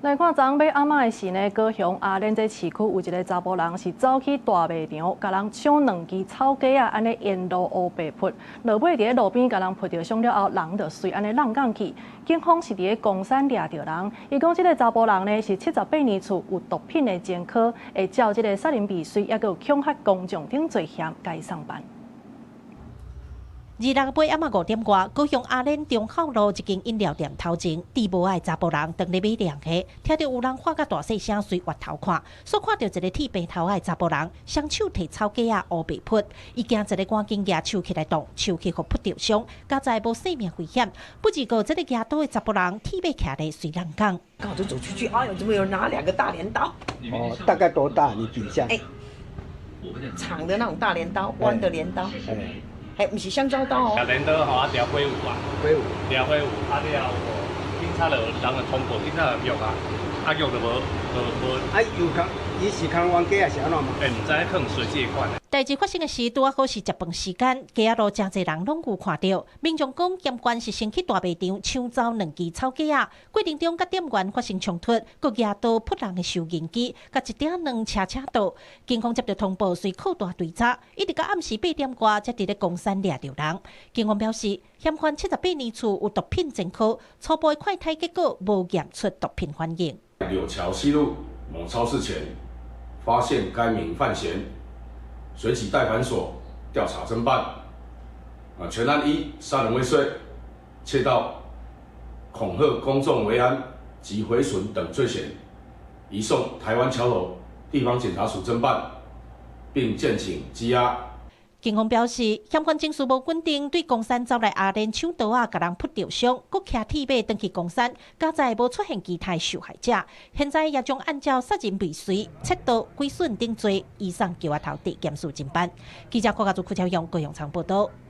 來看昨昏欲暗仔的時呢，高雄阿蓮這市區有一个查埔人是走去大賣場，共人搶兩支草雞仔，按呢沿路烏白撲，落尾佇咧路邊共人撲著傷了後，人就隨按呢挵摃去。警方是佇咧岡山掠著人，伊講這个查埔人呢是78年次有毒品的前科，會照這个殺人未遂，抑閣有恐嚇公眾等罪嫌，共伊送辦。26尾暗仔5點外，高雄阿蓮忠孝路一間飲料店頭前，戴帽仔的查埔人當咧買涼蝦，聽著有人喊甲大細聲，隨越頭看，所看著一个剃平頭仔的查埔人，雙手提草雞仔烏白撲，伊驚一个趕緊舉手起來擋，手去予撲著傷，佳哉無性命危險。不過這个舉刀的查埔人鐵馬徛咧隨人講。剛好就走出去，哎呦，怎麼有人拿兩個大鐮刀？哦，大概多大？你比一下。欸，長的那種大鐮刀，彎的鐮刀。欸，毋是香蕉刀哦。鐮刀吼，啊，掠火有啊，火有，掠火有，啊了後，警察就人就通報，警察就約啊，啊約就無無無。啊，有扛，伊是扛冤家還是按怎嘛？欸，毋知，可能隨這款。代誌發生的時，拄仔好是食飯時間，街仔路誠濟人攏有看著。民眾講，嫌犯是先去大賣場搶走兩支草雞仔，過程中佮店員發生衝突，閣舉刀撲人的收銀機，佮一鼎兩車車刀。警方接著通報，隨擴大追查，一直到暗時8點外，才佇咧岡山掠著人。警方表示，嫌犯七十八年次有毒品前科，初步的快篩結果無驗出毒品反應。柳橋西路某超市前，發現該名犯嫌。隨即帶返所調查偵辦，啊，全案依殺人未遂、竊盜、恐嚇公眾維安及毀損等罪嫌，移送台灣橋頭地方檢察署偵辦，並建請羈押。警方表示，嫌犯情緒無穩定，對岡山走來阿蓮搶刀仔，共人撲著傷，閣騎鐵馬轉去岡山，佳哉無出現其他受害者。現在也將按照殺人未遂、竊盜、毀損等罪，移送橋仔頭地檢署偵辦。記者郭家祖、柯超勇、高雄場報道。